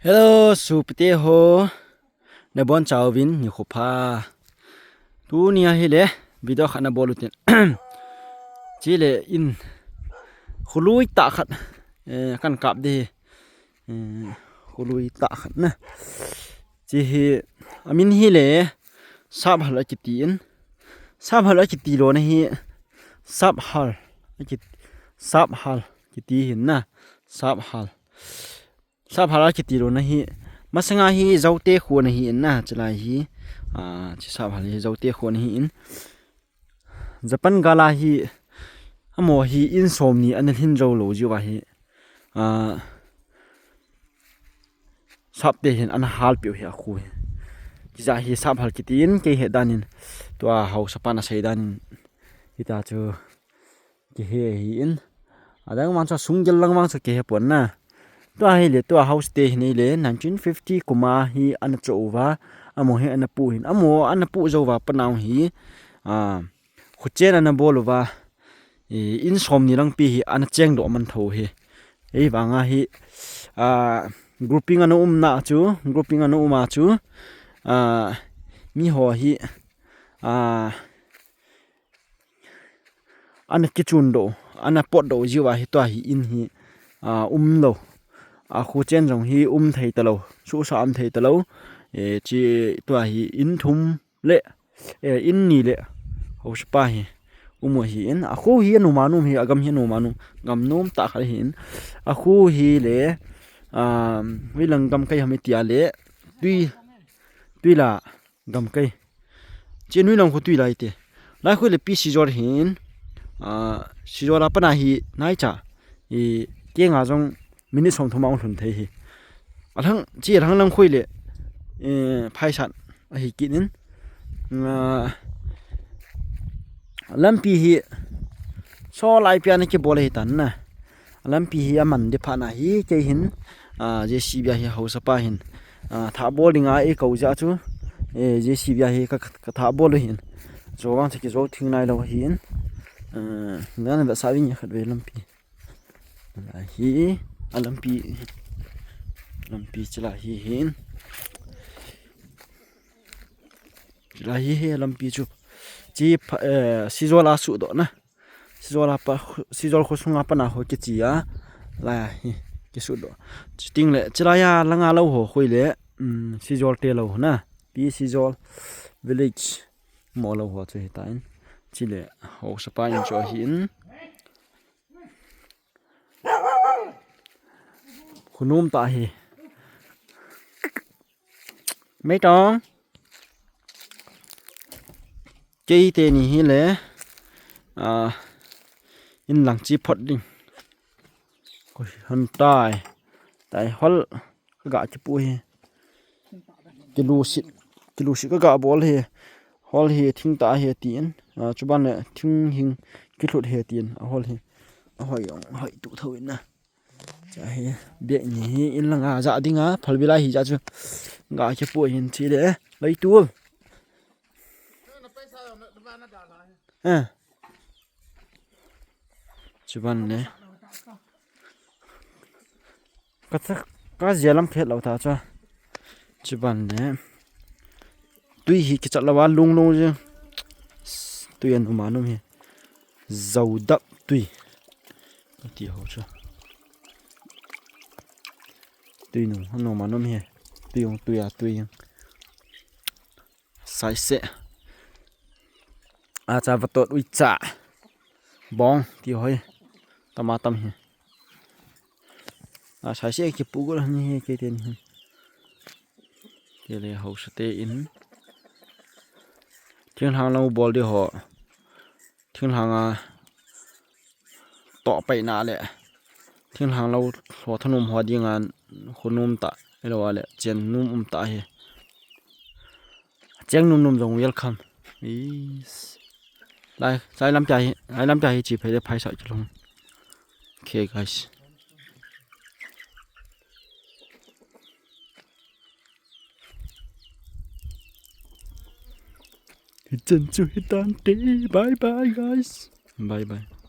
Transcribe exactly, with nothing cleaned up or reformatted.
Hello, sopite ho. Nabonchauvin nikho pha. Tunia hile video khat nabol utin. Chule in kholui tah khat, eh, kan kap ding. Eh, kholui tah khat na. Hiche hi amin hile saphal akiti in. Saphal akiti lona hi saphal akit-, saphal kiti hin na. Saphal. Saphal akiti lona hi, masanga hi Zote kho ana hi in na, chulai hi, ah, hiche saphal hi Zote kho ana hi in. Japan gal a hi, amaho hi in somni ana lhin jou lou jeh uva hi, ah, sapte hin ana halpeh u hi akho hi. Hijeh a hi saphal kiti in, kei het dan in, tua haosapan asei dan in, hitia chu kihe ahi in. Adang vang chu sunggel lang vang chu kihe pon na. Tua hile, tua house te hin hile, nineteen fifty kum a hi ana cho uva, amaho hi ana pu hin. Amaho ana pu jou uva, panau hi, ah, khochen ana bol uva, eh, in somni lang pi hi ana chengdoh man tho hi. Hijeh vang a hi, ah, grouping ana um na chu, grouping ana um a chu, ah, miho hi, ah, ana kichun doh, ana potdoh jeh uva hi tua hi in hi, ah, um lou. Akhochen jong hi um thei talou, suhsah um thei talou. Eh, hiche tua hi in thum le, eh, in ni le haosapa hi um u ahi in. Akho hi anom anom hi, agam hi anom anom, gam nom tah khat ahi in. Akho hi le, ah, hoilang gamkai ham itia le, Twi, Twila gamkai. Hiche noi lang khu Twila iti. Lai khu le Pi Sijol hin, ah, Sijol a pat a hi naicha, i, kenga jong minute somthum a hung lhun thei hi. Alhang, hiche alhang lang khu le, eh, phaisat ahi kit in. Ah, lampi hi, so lai pia ana kibol ahi tan na. Lampi hi aman ding phat na hi kei hin, ah, J C B a hi haosapa hin, ah, thah bol dinga eikou jeh a chu, eh, J C B a hi ka, ka, ka thah bol u hin. Jou vang chu kijou thing nailou ahi in. Ah, nana vetsah uvin khatvei lampi. Lai hi, a lampi, lampi chulai hi hin. Chulai hi, hi lampi chu. Hiche pha-, eh, Sijol a suhdoh na. Sijol a pa, Sijol kho sunga pat a ho kiche a. Lai a hi, kisuhdoh. Chuteng le, chulai a langa lou ho khu le, um, Sijol te lou na. Pi Sijol village. Mo lou ho chu hitan. Chule, haosapa in chu ahi in. Kho nom tah hi. Meitong. Kei teni hi le, ah, in lang chi phot ding. Koi han tai. Tai hol ka ga kipu hi. Kilusit, kilusit ka ga bol hi. Hol hi thing tah hi tin. Ah, chuban le thing hing kilhut hi tin. A hol hi. A hoi jong, hoi tu tho in na. Cha hi, bek ni hi in langa ja dinga, phalbi lai hi ja chu. Ga kipu hin chule, lei tu. Eh. Chuban le. Ka cha, ka jia lam khet lou ta cha. Chuban le. Tui hi kichat lou a lung lung jing. Tui anom anom hi. Zoudap tui. Ati ho chu. Tui nom, anom anom hi. Tui jong tui a tui jong. Saise. Acha vatot uicha. Bong ti ho hi. Tam a tam hi. A saise kipu gol hi kei teni hi. Kei le haosa te in. Thinglhang lang bol ding ho. Thinglhang a toh pai na le. Thinglhang lou lho thanom ho dinga kho nom tah. Elo a le chen nom um tah hi. Cheng nom nom jong welcome. Is. Lai, lai lampi a hi, lai lampi a hi chi phei le phaisa kilhung. Okay, guys. Hichan chu hitante. Bye bye, guys. Bye bye.